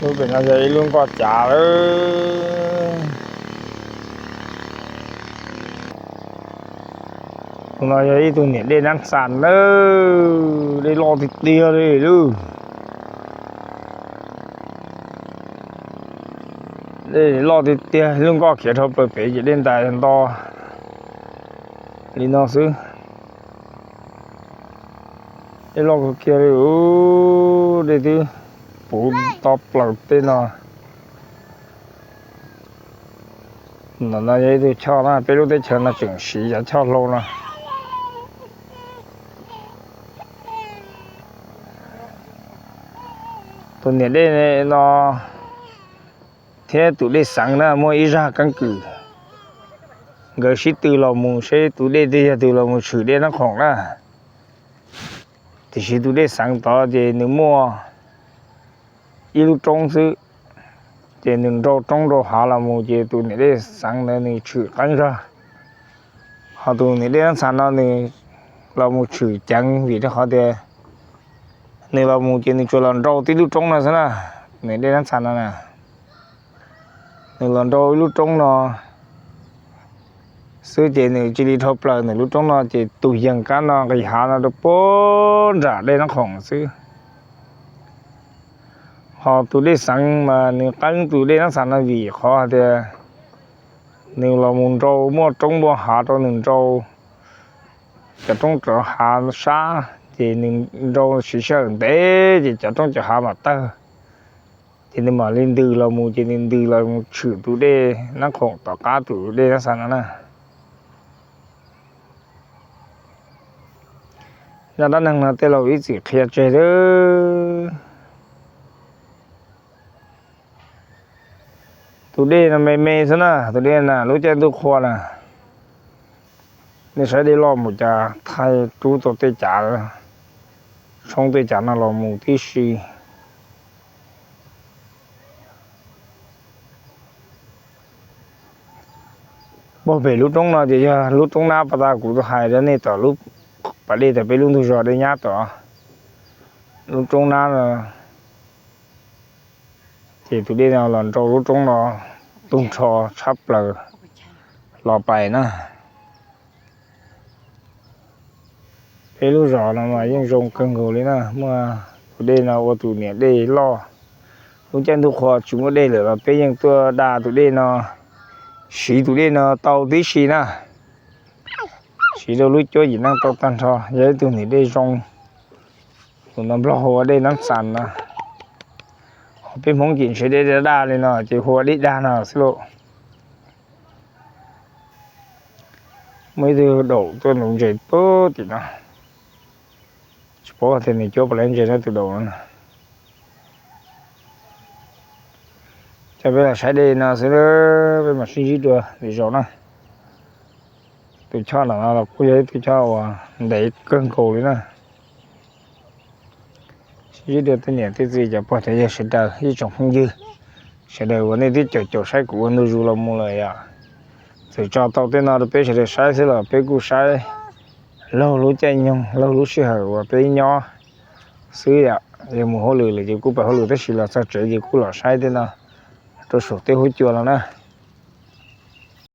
Lub pem no yog ib lub nkoj cav lawm. Tus no yog ib tug niam dej nab xas nawb, dej loj tiag tiag li lub. Dej loj tiag tiag, lub nkoj khiav dhau plaws pem ces dej ntais nto li no xwb. Dej loj kawg kiag li, dej twb puv to plaws tej no. Ntawm no yog ib tug choj na, peb lub teb chaws no tseem siv cov choj hlau no. Tus niam dej no thiab tus dej xeev na muaj ib zaj keeb kwm. Nkawd sib tw los mus seb tus dej twg yog tus los mus tshwm dej Nab Khoom na. Tiam sis tus dej xeev tod ces nws muaj ib lub roob xwb, ces nws nrau roob nrau hav los mus ces tus niam dej xeev ntawd nws tshwm qeeb zog. Ho tus niam dej Nab Xas no nws los mus tshwm ceev vim rau qhov tias nws los mus ces nws tsuas los nrau tib lub roob no xwb na. Niam dej Nab Xas no na, nws los nrau ib lub roob no xwb ces nws cia li dhau plaws ntawm lub roob no ces tus yees kab no nqis hav no rau puag nram dej Nab Khoom xwb. Ho tus dej xeev mas nws qeeb tus dej Nab Xas no vim qhov hais tias nws los mus nrau muaj roob muaj hav rau nws nrau, cov roob cov hav sab ces nws nrau siv sij hawm ntev ces cov roob cov hav mam tawg. Ces nws mam li ntws los mus ces nws ntws los mus tshwm tus dej Nab Khoom tom qab tus dej Nab Xas no na. Zaj dab neeg no tej laus ib txwm qhia tseg lawm. Tus dej no me me xwb na, tus dej na lub caij ntuj qhua na, nej saib dej loj mus cas thaij rub tau tej cav, tshoob tej cav no los mus tib si. Puag pem lub roob no ces yog lub roob nab pas tas kuv tau hais rau nej tom lub pas dej tas peb lub ntug zos dej nyab tom lub roob nab no. Ces tus dej no los nrau lub roob no tug nrho tshab plaws los pais na. Peb lub zos no mas yeej zoo kawg nkaus li na, muaj tus dej no ua tus niam dej loj. Lub caij ntuj qhua tsis muaj dej lawm los peb yeej tuaj da tus dej no, siv tus dej no tau tib si na. Siv rau lub cuab yim neej tau tag nrho, yog ib tug niam dej zoo. Tus no Nplog hu ua dej Nab Xas no. Peb Hmoob ces ntshe dej daj daj li no ces hu ua dej dag no xwb lauj. Muaj ib tug daum tuaj nuv ntses puag tim no, tsis paub tias nws cuab puas laib ntses na tus daum no. Ces peb los saib dej no xwb, peb mam sib ntsib dua lwm zaus na. Tus choj no los kuj yog ib tug choj uas ntev kawg nkaus li na. Sib ntsib dua tej niam tej txiv cov pog cov yawg sawv daws ib tsoom phooj ywg sawv daws uas nej twb caum caum saib kuv ua ntu zus los mus lawm yom. Txawm tso tau tej no rau peb sawv daws saib xwb los peb kuj saib laug lub caij nyoog laug lub sij hawm uas peb nyob xwb yom. Yog mus hauj lwm lawm ces kuj pais hauj lwm tab sis los txog tsev ces kuj los saib tej no rau saum tej huab cua no na.